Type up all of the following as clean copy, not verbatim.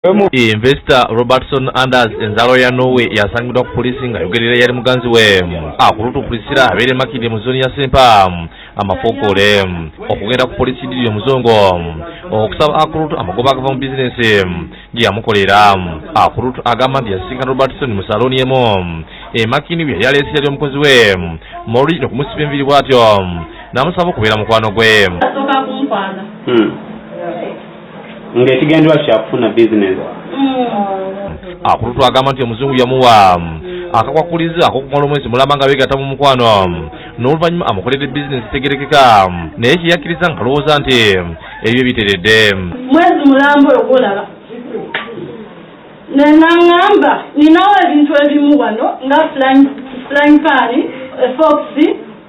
Investor Robertson Anders, enzaalwa ya Norway, yasangiddwa ku poliisi ng'ayogerera yali muganzi we Akulutu Priscilla, abeera Makindye mu zooni ya Sempa Amafookole, okugenda ku poliisi diri omuzungu okusaba Akulutu amagoba agava mu bizinensi gye yamukolera. Akulutu agamba nti yasisinkana Robertson mu salooni emu e Makindye bye yali aleese yali omukozi we Mori okumusiba enviiri, bw'atyo n'amusaba okubeera mukwano gwe. Asooka kunkwana. Ng'ekigendererwa kyakufuna bizinesi. Akulutu agamba nti omuzungu yamuwa akakwakuliza ak'okumala omwezi mulamba nga beegatta mu mukwano, n'oluvannyuma amukolera bizinesi tegerekeka, naye kyeyakkiriza ng'alowooza nti ebyo biteredde. Mwezi mulamba oyo gwolaba, nenaŋŋamba ninawo ebintu ebimu wano nga frying pan, forks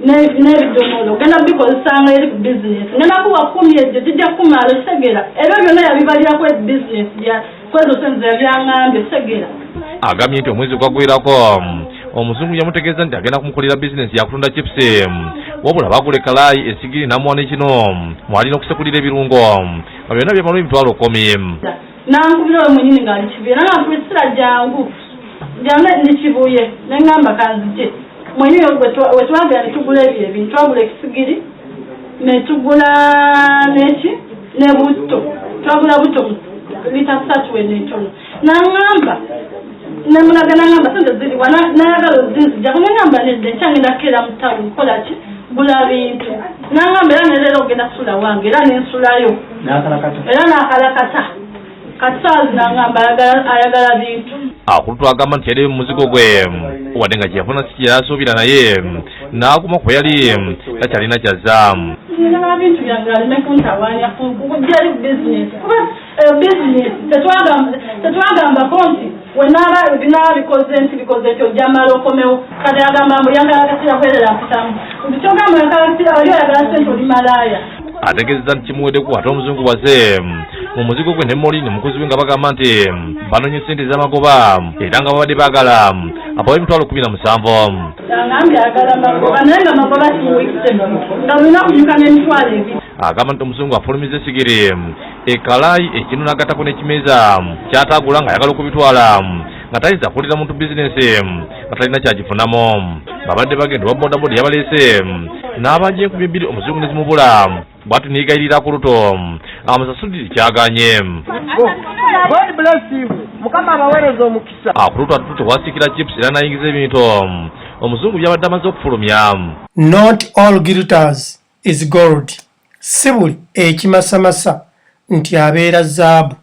n'ebidomolo, ogenda bikozesanga eri ku bizinesi, ngenda kuwa 10, egyo gijja kukumala, okitegera? Ebyo byonna yabibalirako bizinesi kwezo sente yabyaŋŋambye, okitegera? Agambye nti omwezi gwaggwerako, omuzungu yamutegeeza nti agenda kumukolera bizinesi yakutunda chipusi, wabula bagula ekalaayi, esigiri, n'amuwa n'ekino mwalina okusekulira ebirungo, nga byonna byamalawo emitwalo 10. Nankubira oyo mwenyini ng'ali Kibuye, nanga Priscilla, jangu jangu ndi Kibuye. Neŋŋamba kanzije. Mwenyini wetwagenda netugula ebyo ebintu, twagula ekisigiri, netugula neki ne butto, twagula butto lita 3 eno entono. Naŋŋamba, nemulaga, naŋŋamba sente ziriwa, nayagala ozinzijako. Neŋŋamba nedda, enkya ngenda kukeera mu tawuni, kola ki, gula bintu. Naŋŋamba era nereera ogenda kusula wange, era nensulayo era n'akalakata. Kati saawa zino aŋŋamba ayagala bintu. Akulutu agamba nti yali mu muzigo gwe, wadde nga kyeyafuna si kyeyasuubira, naye n'aguma kuba yali takyalina kyazza. Njagala bintu byange, aleme kuntawaanya kujja eri bizinesi, kuba bizinesi tetwagambako nti wenaaba binaaba bikoze nti bikoze nti ojja mala okomewo. Kati agamba mbu yankalakatira kwerera mpitamu, nti kyogamba yankalakatira, oli oyagala sente, oli malaaya. Ategeezezza nti kimuweddeko, ate omuzungu bwaze mu muzigo gwe ne Moli ne mukozi we, nga bagamba nti banonye sente ez'amagoba, era nga babadde baagala abawa emitwalo 17. Agambye ayagala magoba, naye nga magoba kimuwikise nga mulina kunyuka n'emitwalo 2. Agamba nti omuzungu afulumiza esigiri, ekalaayi, ekinu, n'agattako n'ekimeeza kyataagula, ng'ayagala okubitwala, nga tayinza kukulira muntu bizinensi nga talina kyagifunamu. Babadde bagenda owa bodaboda yabaleese n'abanja 2000, omuzungu ne zimubula, bw'atyo neegayirira Akuluto amusasulire, kyaganye. God bless you. Mukama abaweereza omukisa. Akuluto atutute wasikira chips era n'ayingiza ebintu omuzungu byabadde amaze okufulumya. Not all glitters is gold. Si buli ekimasamasa nti abeera zaabu.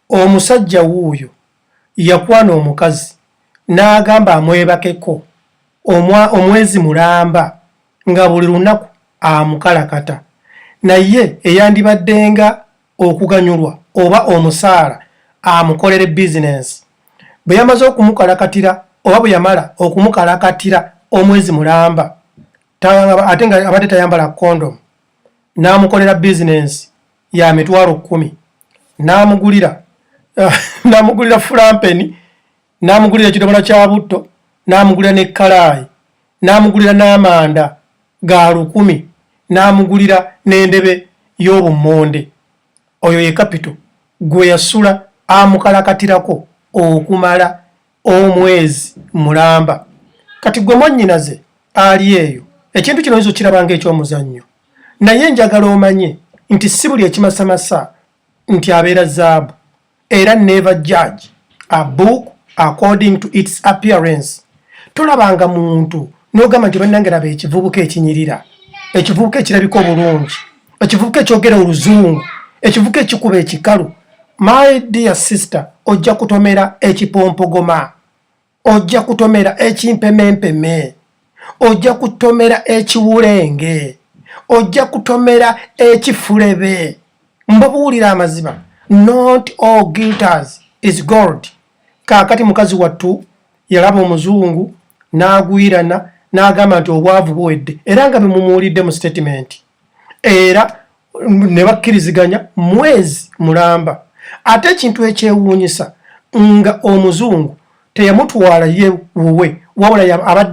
Omusajja wuuyo yakwana omukazi n'agamba amwebakeko omwezi mulamba, nga buli lunaku amukalakata, naye eyandibaddenga okuganyulwa oba omusaala amukolere bizinensi, bwe yamaze okumukalakatira oba bwe yamala okumukalakatira omwezi mulamba, ate nga abadde tayambala kondomu, n'amukolera bizinensi ya mitwalo 10, n'amugulira frying pan, n'amugulira ekidomola kya butto, n'amugulira ne kalaayi, n'amugulira n'amanda ga 1000, n'amugulira n'endebe y'obummonde. Oyo ye kapito gwe yasula amukalakatirako okumala omwezi mulamba. Kati gwe mwannyinaze ali eyo, ekintu kino oyinza okiraba ng'ekyomuzannyo, naye njagala omanye nti si buli ekimasamasa nti abeera zaabu, era never judge a book according to its appearance. Tolabanga muntu n'ogamba nti bannange, laba ekivubuka ekinyirira, ekivubuka ekirabika obulungi, ekivubuka ekyogera oluzungu, ekivubuka ekikuba ekikalu. My dear sister, ojja kutomera ekipompogoma, ojja kutomera ekimpemempeme, ojja kutomera ekiwulenge, ojja kutomera ekifulebe. Mbabuulira amazima, not all glitters is gold. Kaakati mukazi wattu yalaba omuzungu n'agwirana, n'agamba nti obwavu buwedde, era nga bemumuwulidde mu statement, era ne bakkiriziganya mwezi mulamba. Ate ekintu ekyewuunyisa, nga omuzungu teyamutwala ye wuwe, wabula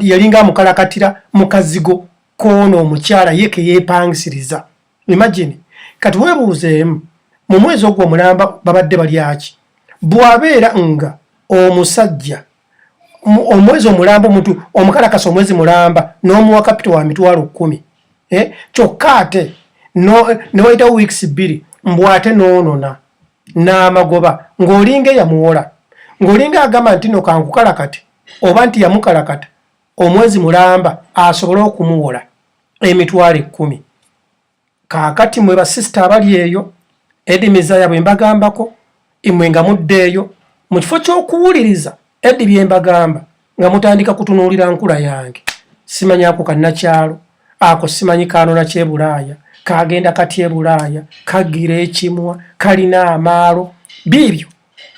yalinga amukalakatira mu kazigo koono omukyala ye ke yeepangisiriza. Imagine! Kati weebuuzeemu, mu mwezi ogwo omulamba babadde balyaki? Bw'abeera nga omusajja omwezi omulamba omuntu omukalakasa omwezi mulamba n'omuwa kapito wa 100,000, eh? Kyokka ate ne wayitawo weeks 2 mbu ate n'onona n'amagoba ng'olinga eyamuwola, ng'olinga agamba nti no kankukalakate, oba nti yamukalakata omwezi mulamba asobole okumuwola 10,000. Kaakati mwe basisita abali eyo, Eddie Mezaya bwe mbagambako, imwe nga mudde eyo mu kifo ky'okuwuliriza Eddie bye mbagamba, nga mutandika kutunuulira nkula yange, simanyi ako kannakyalo ako, simanyi kanona kyebulaaya, kagenda kati ebulaaya, kagira ekimwa, kalina amaalo, biibyo.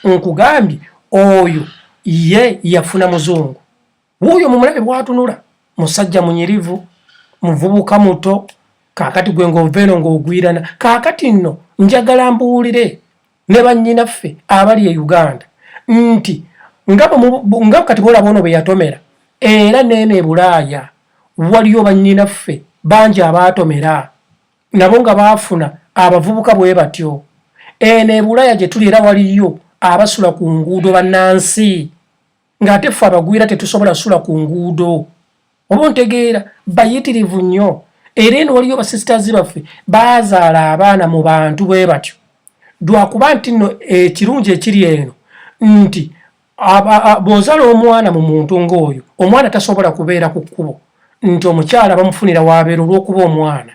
Nkugambye oyo ye yafuna muzungu. Wuuyo mumulabe bw'atunula, musajja munyirivu, muvubuka muto. Kaakati gwe ng'ova eno ng'ogwirana. Kaakati nno njagala mbuulire ne bannyinaffe abali e Uganda nti nga kati bw'olaba ono bwe yatomera, era neeno e Bulaaya waliyo bannyinaffe bangi abaatomera nabo nga baafuna abavubuka bwe batyo. Eno e Bulaaya gye tuli era waliyo abasula ku nguudo bannansi, ng'ate ffe abagwira tetusobola sula ku nguudo. Oba ontegeera, bayitirivu nnyo. Era eno waliyo basisitazi baffe baazaala abaana mu bantu bwe batyo, lwakuba nti nno ekirungi ekiri eno nti bw'ozaala omwana mu muntu ng'oyo, omwana tasobola kubeera ku kkubo, nti omukyala bamufunira waabeera olw'okuba omwana.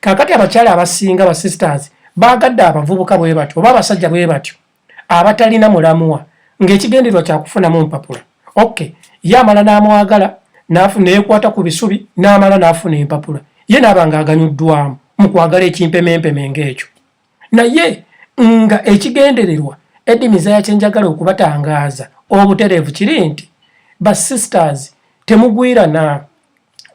Kaakati abakyala abasinga, basisters, baagadde abavubuka bwe batyo oba abasajja bwe batyo abatalina mulamwa, ng'ekigendererwa kyakufunamu mpapula. Okay, ye amala n'amwagala, neyekwata ku bisubi, n'amala n'afuna empapula, ye n'aba ng'aganyuddwamu mu kwagala ekimpemempeme ng'ekyo. Naye nga ekigendererwa Eddie Mezaya kyenjagala okubatangaaza obutereevu kiri nti, basisters, temugwirana.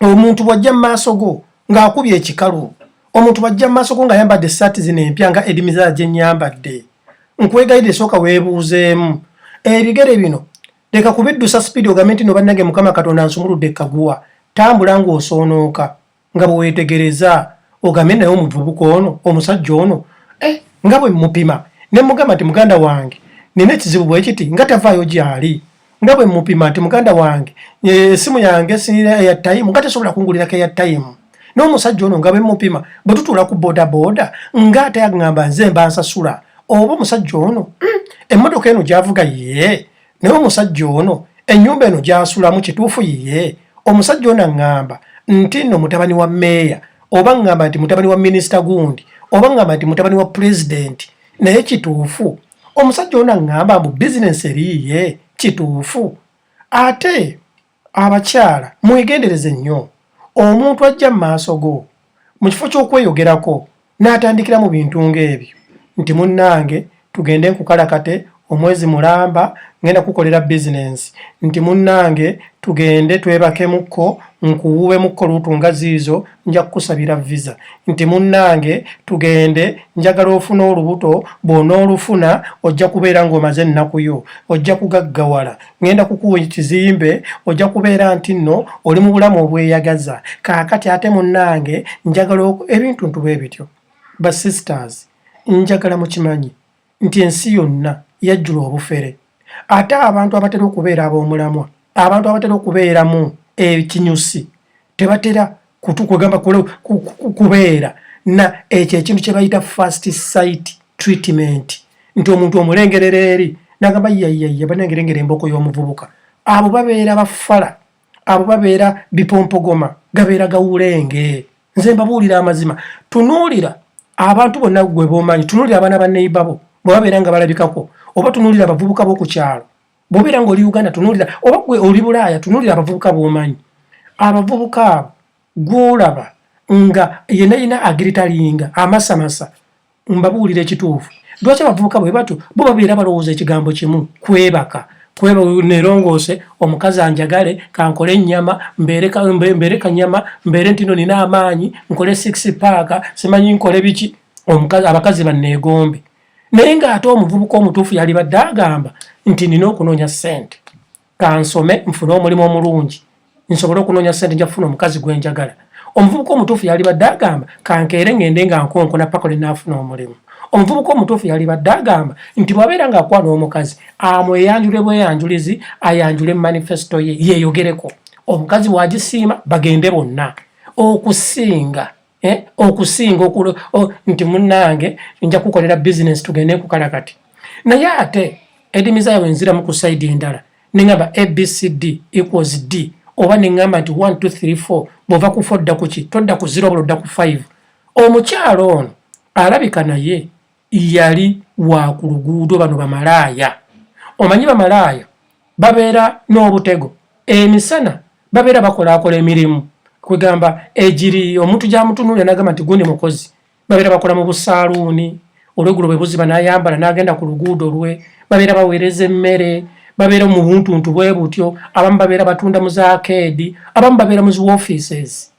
Omuntu bw'ajja mu maaso go ng'akubye ekikalu, omuntu bw'ajja mu maaso go ng'ayambadde essaati zino empya nga Eddie Mezaya gye nnyambadde, nkwegayirire sooka weebuuzeemu. Ebigere bino leka kubiddusa sipiidi ogambe nti no bannange Mukama Katonda nsumuludde kaguwa. Tambula ng'osoonooka nga bwe weetegereza, ogambe naye omuvubuka ono, omusajja ono, nga bwe mmupima ne mugamba nti muganda wange nina ekizibu bwe kiti, nga tavaayo gy'ali, nga bwe mmupima nti muganda wange essimu yange sirina airtime, nga tesobola kungulirako airtime, n'omusajja ono nga bwe mmupima bwe tutuula ku boodabooda ng'ate aŋŋamba nze mba nsasula, oba omusajja ono emmotoka eno gy'avuga ye, naye omusajja ono ennyumba eno gy'asulamu kituufu ye, omusajja ono aŋŋamba nti nno mutabani wa meeya, oba ŋŋamba nti mutabani wa minisita gundi, oba ŋŋamba nti mutabani wa pulezidenti, naye kituufu omusajja ono aŋŋamba mbu bizinensi eriiye kituufu. Ate abakyala mwegendereze nnyo. Omuntu ajja mu maaso go mu kifo ky'okweyogerako n'atandikira mu bintu ng'ebyo nti munnange tugende nkukalakate omwezi mulamba ngenda kukolera bizinensi, nti munnange tugende twebakemukko nkuwuubemukko luutu nga ziizo nja kukusabira visa, nti munnange tugende njagala ofune olubuto, bw'onoolufuna ojja kubeera ng'omaze ennaku yo, ojja kugaggawala, ngenda kukuwa ekizimbe, ojja kubeera nti nno oli mu bulamu obweyagaza. Kaakati ate munnange njagala ebintu ntu bwe bityo. Ba sisters, njagala mukimanyi nti ensi yonna yajjula obufere. Ate abantu abatera okubeera ab'omulamwa, abantu abatera okubeeramu ekinyusi, tebatera kugamba kubeera na ekyo ekintu kye bayita first sight treatment, nti omuntu omulengerera eri nagamba yayaya banangerengera emboko y'omuvubuka. Abo babeera bafala, abo babeera bipompogoma, gabeera gawulenge. Nze mbabuulira amazima, tunuulira abantu bonna gwe bomanyi, tunuulira abaana ba neighbor bo bwe babeera nga balabikako, oba tunuulira abavubuka b'oku kyalo bw'obeera ng'oli Uganda, tunuulira oba gwe oli Bulaaya, tunuulira abavubuka b'omanyi. Abavubuka abo gw'olaba nga yenna yenna agiritalinga amasamasa, mbabuulira ekituufu, lwaki abavubuka bwe batyo bo babeera balowooza ekigambo kimu, kwebaka, nerongoose omukazi anjagale, kankole ennyama, mbeere kanyama, mbeere nti no nina amaanyi, nkole six pack, simanyi nkole biki, abakazi banneegombe. Naye ng'ate omuvubuka omutuufu yalibadde agamba nti nina okunoonya ssente, kansome nfune omulimu omulungi nsobole okunoonya ssente, nja kufuna omukazi gwe njagala. Omuvubuka omutuufu yalibadde agamba kankeere ngende nga nkonkona paka lwe naafuna omulimu. Omuvubuka omutuufu yalibadde agamba nti bw'abeera ng'akwana omukazi amweyanjule bweyanjulizi, ayanjule manifesto ye, yeeyogereko. Omukazi bw'agisiima bagende bonna, okusinga okusinga nti munnange nja kukolera bizinesi, tugende nkukala kati. Naye ate Eddie Mizaya, wenziramu ku side endala neŋŋamba ABCD equals D, oba neŋŋamba nti 1 2 3 4, bw'ova ku 4 dda ku ki? Todda ku 0, obula odda ku 5. Omukyalo ono alabika naye yali wa ku luguudo. Bano bamalaaya, omanyi bamalaaya babeera n'obutego. Emisana babeera bakolaakola emirimu, kwegamba egiri omuntu gyamutunuulira n'agamba nti gundi mukozi. Babeera bakola mu busaaluuni, olweggulo bwe buziba n'ayambala n'agenda ku luguudo lwe. Babeera baweereza emmere, babeera mu buntuntu bwe butyo. Abamu babeera batunda mu zaakeedi, abamu babeera mu zi offices,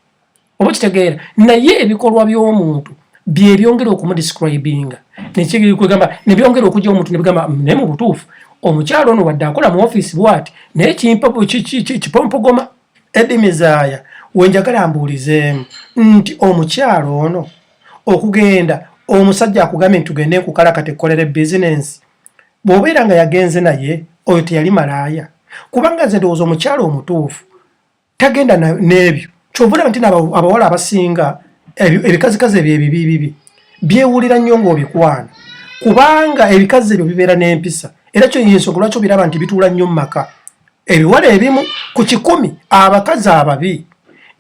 oba kitegeera. Naye ebikolwa by'omuntu byebyongera okumudescribinga, nekwegamba nebyongera okujja omuntu nebigamba, naye mu butuufu omukyalo ono wadde akola mu ofiisi bwati, naye kipompogoma. Eddie Mizaya, wenjagala mbuulizeemu nti omukyalo ono okugenda, omusajja akugambye nti tugende nkukalakata ekkolere bizinensi, bw'obeera nga yagenze naye, oyo teyali malaaya? Kubanga nze ndowooza omukyalo omutuufu tagenda n'ebyo. Kyova olaba nti abawala abasinga ebikazikazi ebyo ebibi bibi byewulira nnyo ng'obikwana, kubanga ebikazi ebyo bibeera n'empisa. Era kyo yensonga lwaki obiraba nti bituula nnyo mu maka. Ebiwala ebimu ku 100, abakazi ababi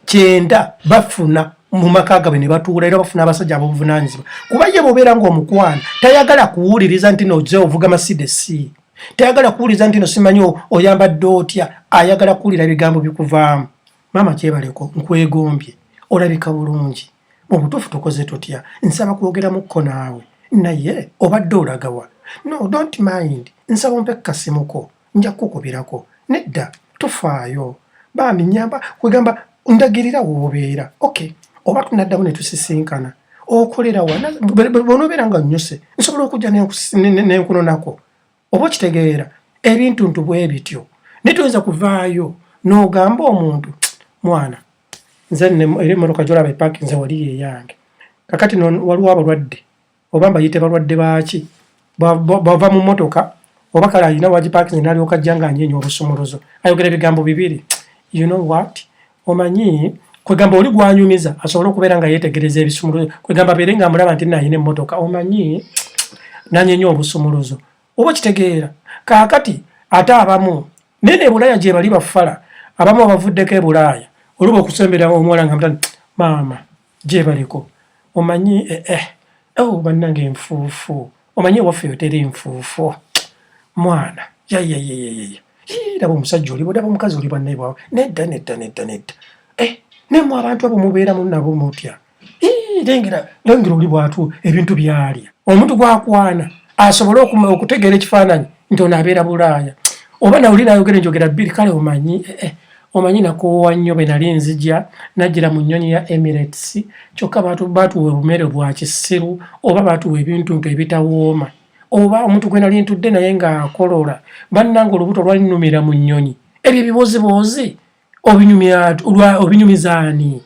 90 bafuna mu maka gabwe ne batuula, era bafuna abasajja ab'obuvunaanyizibwa. Kuba ye bw'obeera ng'omukwana tayagala kuwuliriza nti noze ovuga Mercedes, tayagala kuwuliriza nti no simanyi oyambadde otya, ayagala kuwulira ebigambo bikuvaamu: "Maama kyebaleko, nkwegombye, olabika bulungi, mu butuufu tukoze tutya? Nsaba kwogeramukko naawe, naye obadde olagawa? No, don't mind, nsaba ompe kukasimuko, nja kukukubirako." "Nedda, tofaayo bambi, nyamba kwegamba ndagirira woobeera." "Okay, oba tunaddamu ne tusisinkana. Okolera wa? Bw'onoobeera nga nnyuse nsobola okujja nenkunonako." Oba okitegeera, ebintuntu bwe bityo. Naye toyinza kuvaayo n'ogamba omuntu, "Mwana, nze era emmotoka gy'olaba epakinze wali yeyange." Kakati waliwo abalwadde, oba mbayite balwadde baaki, bava mu mmotoka oba kale alina wagipakinze n'alyoka ajja ng'anyeenya obusumuluzo, ayogera ebigambo bibiri: "You know what, omanyi." Kwegamba oli gwanyumiza asobole okubeera nga yeetegereza ebisumuluzo, kwegamba abeere nga amulaba nti nayina emmotoka, omanyi nanyenya obusumuluzo, oba okitegeera. Kaakati ate abamu naye ne Bulaaya gye bali bafala, abamu abavuddeko e Bulaaya, oluba okusembera omuwala nga mutani, "Maama gyebaleko, omanyi oh, bannange enfuufu, omanyi ewaffe yo teri nfuufu, mwana, yayayayaya, laba omusajja oli, laba omukazi oli, bannaye bwawe, nedda, nedda, nedda, nedda, nemmwe abantu abo mubeeramu nabo mutya? Lengera, lengera oli bwatu ebintu byalya." Omuntu gwakwana asobole okutegeera ekifaananyi nti ono abeera Bulaaya, oba nawuli nayogera enjogera bbiri: "Kale omanyi omanyi nakoowa nnyo bwe nali nzija, najjira mu nnyonyi ya Emirates, kyokka batuwa obumere bwa kisiru, oba batuwa ebintu nto ebitawooma, oba omuntu gwe nali ntudde naye ng'akolola, bannange olubuto lwalinnumira mu nnyonyi." Ebyo ebiboziboozi obinyumizaani?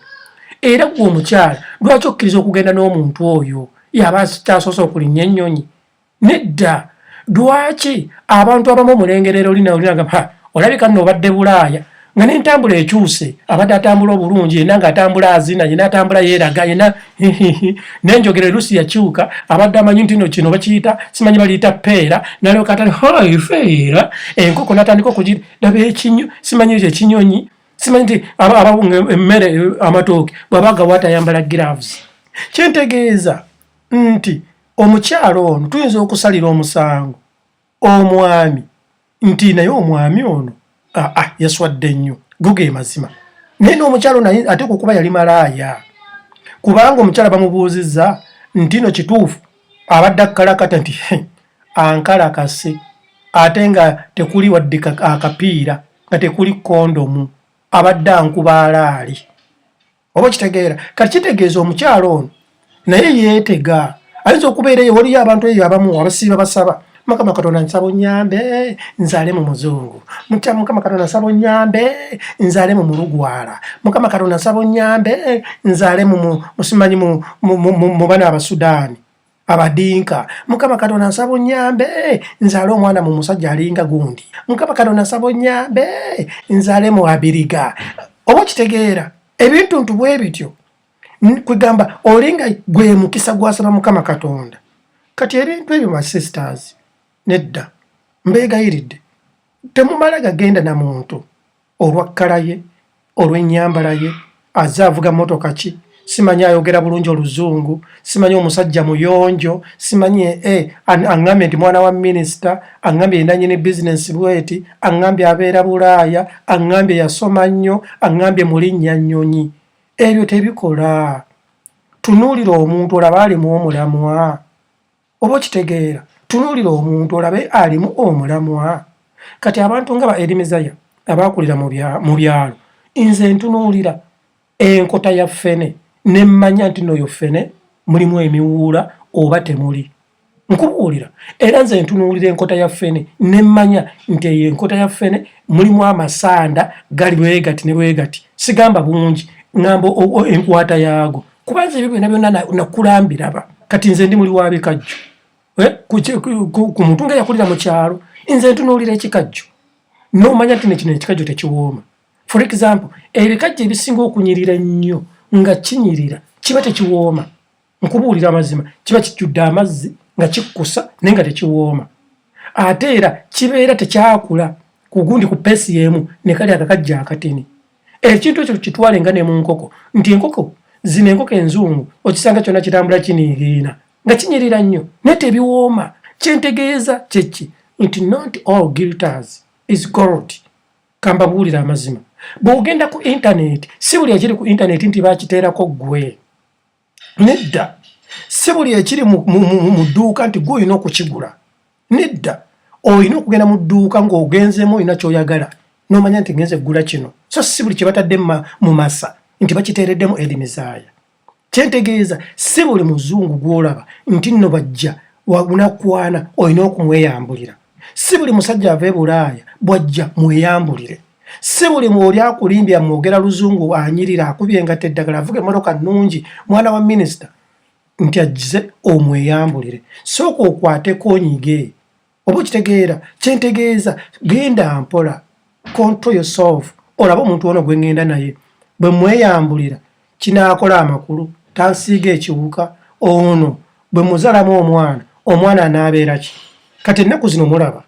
Era gwe omukyala, lwaki okkiriza okugenda n'omuntu oyo yaba kyasoose okulinnya ennyonyi? Nedda. Lwaki abantu abamu omulengerera olina olinaga, olabika nno obadde Bulaaya, nga n'entambula ekyuse, abadde atambula obulungi yenna ng'atambula azina yenna, atambula yeeraga yenna, n'enjogera erusi yakyuka. Abadde amanyi nti no kino bakiyita simanyi baliyita peera, nalyoka atali feera enkoko, natandika okugiraba ekinyo, simanyi ekyo ekinyonyi, simanyi nti emmere amatooke bw'aba gawaata ayambala gloves. Kyentegeeza nti omukyalo ono tuyinza okusalira omusango omwami nti naye omwami ono aa yaswadde nnyo, go ge mazima. Naye n'omukyalo naye ate kukuba yali malaaya, kubanga omukyala bamubuuzizza nti no kituufu abadde akkalakata, nti ankalakase ate nga tekuli wadde akapiira, nga tekuli kondomu, abadde ankuba alaali, oba okitegeera. Kati kitegeeza omukyalo ono naye yeetega, ayinza okubeera eyo waliyo abantu eyo abamu abasiiba basaba, "Mukama Katonda, nsaba onyambe nzaale mu muzungu. Mukama Katonda, nsaba onyambe nzaale mu mulugwala. Mukama Katonda, nsaba onyambe nzaale musimanyi mu bana Abasudaani." Abadinka, Mukama Katonda nsaba onyambe nzaale omwana mu musajja alinga gundi. Mukama Katonda nsaba onyambe nzaale mu abiriga. Oba okitegeera ebintuntu bwe bityo, kwegamba olinga gwe mukisa gwasaba Mukama Katonda. Kati ebintu ebyo, my sisters, nedda, mbeegayiridde, temumala gagenda na muntu olwa kkala ye, olw'ennyambala ye, azze avuga motoka ki, simanyi ayogera bulungi oluzungu, simanyi omusajja muyonjo, simanyi aŋŋambye nti mwana wa minisita, aŋŋambye yenanyini bizinensi bweti, aŋŋambye abeera Bulaaya, aŋŋambye yasoma nnyo, aŋŋambye mulinnya nnyonyi. Ebyo tebikola. Tunuulira omuntu olabe alimu omulamwa. Oba okitegeera? Tunuulira omuntu olabe alimu omulamwa. Kati abantu nga ba Erimizaya abakulira mu byalo, nze ntunuulira enkota ya ffene ne mmanya nti noyo ffene mulimu emiwuula oba temuli. Nkubuulira, era nze ntunuulira enkota ya ffene ne mmanya nti eyo enkota ya ffene mulimu amasanda gali bwe gati ne bwe gati. Sigamba bungi, ŋŋamba enkwata yaago, kuba nze ebyo byonna byonna nakulambiraba. Kati nze ndi muli wa bikajjo. Ku muntu nga yakulira mu kyalo, nze ntunuulira ekikajjo n'omanya nti nekino ekikajjo tekiwooma. For example, ebikajjo ebisinga okunyirira ennyo nga kinyirira kiba tekiwooma. Nkubuulira amazima, kiba kijjudde amazzi nga kikkusa naye nga tekiwooma. Ate era kibeera tekyakula ku gundi ku peesi y'emu ne kali akakajjo akatini. Ekintu ekyo kitwale nga ne mu nkoko, nti enkoko zino, enkoko enzungu, okisanga kyonna kitambula kiniigiina nga kinyirira nnyo naye tebiwooma. Kyentegeeza kyeki? Nti not all glitters is gold. Kambabuulira amazima, bw'ogenda ku intaneti, si buli ekiri ku intaneti nti bakiteerako ggwe. Nedda, si buli ekiri mu dduuka nti gwe olina okukigula. Nedda, olina okugenda mu dduuka ng'ogenzeemu olina ky'oyagala n'omanya nti ngenze eggula kino, so si buli kye batadde mu masa nti bakiteereddemu erimizaaya. Kyentegeeza, si buli muzungu gw'olaba nti nno bajja wanakwana olina okumweyambulira. Si buli musajja ava e Bulaaya bwajja mweyambulire. Si buli mwoli akulimbya mwogera luzungu, anyirira, akubye engatto eddagala, avuga emmotoka nnungi, mwana wa minisita, nti ajje omweyambulire. Sooka okwateko onyige. Oba okitegeera kyentegeeza? Genda mpola, control yourself, olabe omuntu ono gwe ŋŋenda naye bwe mweyambulira kinaakola amakulu, tansiiga ekiwuka, ono bwe muzalamu omwana, omwana anaabeera ki? Kati ennaku zino mulaba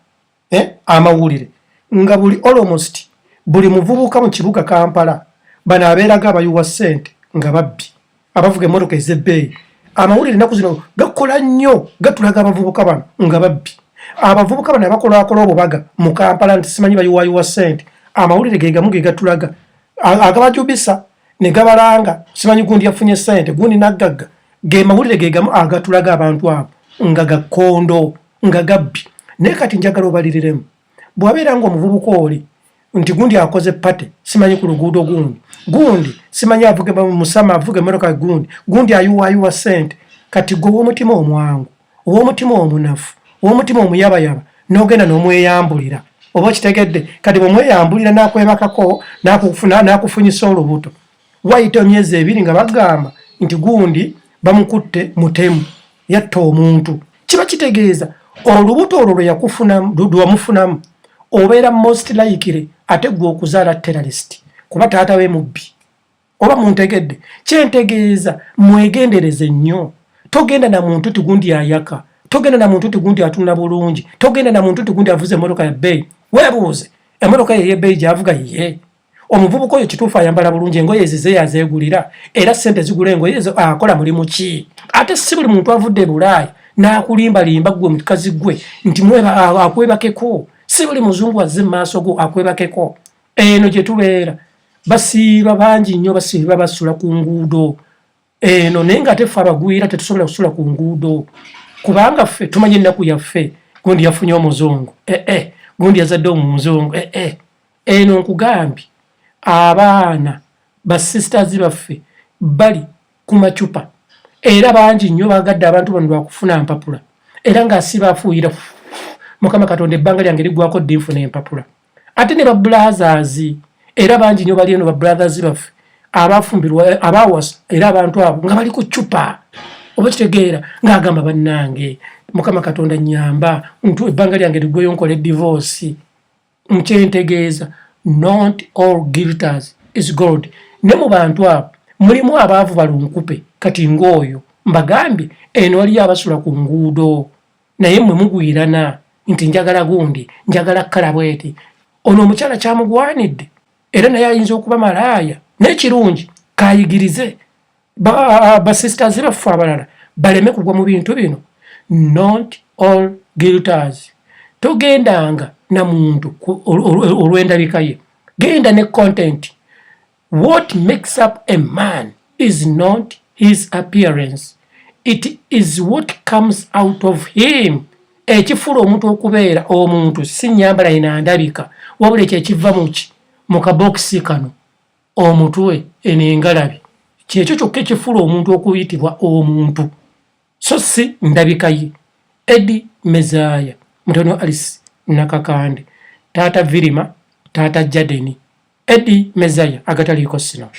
amawulire nga buli almost buli muvubuka mu kibuga Kampala, bano abeeraga abayuwa ssente nga babbi, abavuga emmotoka ez'ebbeeyi. Amawulire ennaku zino gakola nnyo, gatulaga abavubuka bano nga babbi, abavubuka bano abakolakola obubaga mu Kampala nti simanyi bayuwayuwa ssente. Amawulire ge gamu ge gatulaga agabajubisa ne gabalanga simanyi gundi yafunye ssente, gundi naggagga. Ge mawulire ge gamu agatulaga abantu abo nga gakkondo, nga gabbi. Naye kati njagala obaliriremu, bw'abeera ng'omuvubuka oli nti gundi akoze party simanyi ku luguudo gundi, gundi simanyi avuge musama, avuga emmotoka gundi, gundi ayuwaayuwa ssente, kati gwe ow'omutima omwangu, ow'omutima omunafu, ow'omutima omuyabayaba, n'ogenda n'omweyambulira. Oba okitegedde? Kati bw'omweyambulira n'akwebakako n'akufunyisa olubuto, wayita emyezi 2 nga bagamba nti gundi bamukutte mutemu, yatta omuntu. Kiba kitegeeza olubuto olwo lwe yakufunamu, lwe wamufunamu, obeera most likely ate gwe okuzaala terrorist, kuba taata we mubbi. Oba muntegedde kyentegeeza? Mwegendereze nnyo. Togenda na muntu ti gundi ayaka, togenda na muntu ti gundi atunda bulungi, togenda na muntu ti gundi avuze emmotoka ya bbeeyi. Weebuuze, emmotoka ye ey'ebbeeyi gy'avuga ye omuvubuka oyo kituufu ayambala bulungi, engoye ezize yazeegulira, era ssente zigula engoye ezo akola mulimu ki? Ate si buli muntu avudde e Bulaaya n'akulimbalimba ggwe mukazi gwe nti akwebakeko. Si buli muzungu azze mu maaso go akwebakeko. Eno gye tubeera basiiba bangi nnyo, basiiba basula ku nguudo eno, naye nga ate ffe abagwira tetusobola kusula ku nguudo, kubanga ffe tumanyi ennaku yaffe. Gundi yafunye omuzungu, ee, gundi yazadde omuzungu, ee. Eno nkugambye, abaana basisters baffe bali ku macupa, era bangi nnyo bagadde abantu bano lwakufuna mpapula, era ng'asiba afuuyira, "Mukama Katonda, ebbanga lyange liggwako ddi nfuna empapula?" Ate ne babrothers era bangi nnyo bali eno, babrothers baffe abafumbirwa, abawasa, era abantu abo nga bali ku cupa. Oba kitegeera ng'agamba, bannange, Mukama Katonda nyamba ntu ebbanga lyange liggweyo nkole divorce. Nkyentegeeza, not all glitters is gold. Ne mu bantu abo mulimu abaavu balunkupe. Kati ng'oyo mbagambye, eno waliyo abasula ku nguudo, naye mmwe mugwirana nti njagala gundi, njagala kkala bweti. Ono omukyala kyamugwanidde, era naye ayinza okuba malaaya. Naye kirungi kayigirize basisters baffe abalala baleme kugwa mu bintu bino. Not all glitters. Togendanga na muntu olw'endabika ye, genda ne content. What makes up a man is not his appearance, it is what comes out of him. Ekifuula omuntu okubeera omuntu si nyambala yina ndabika, wabula ekyo ekiva muki mu kabokisi kano, omutwe, eno engalabi, kyekyo kyokka ekifuula omuntu okuyitibwa omuntu, so si ndabika ye. Edi Mezaya, mutono Alice Nakakande, taata Virima, taata Jadeni, Edi Mezaya agataliiko sino.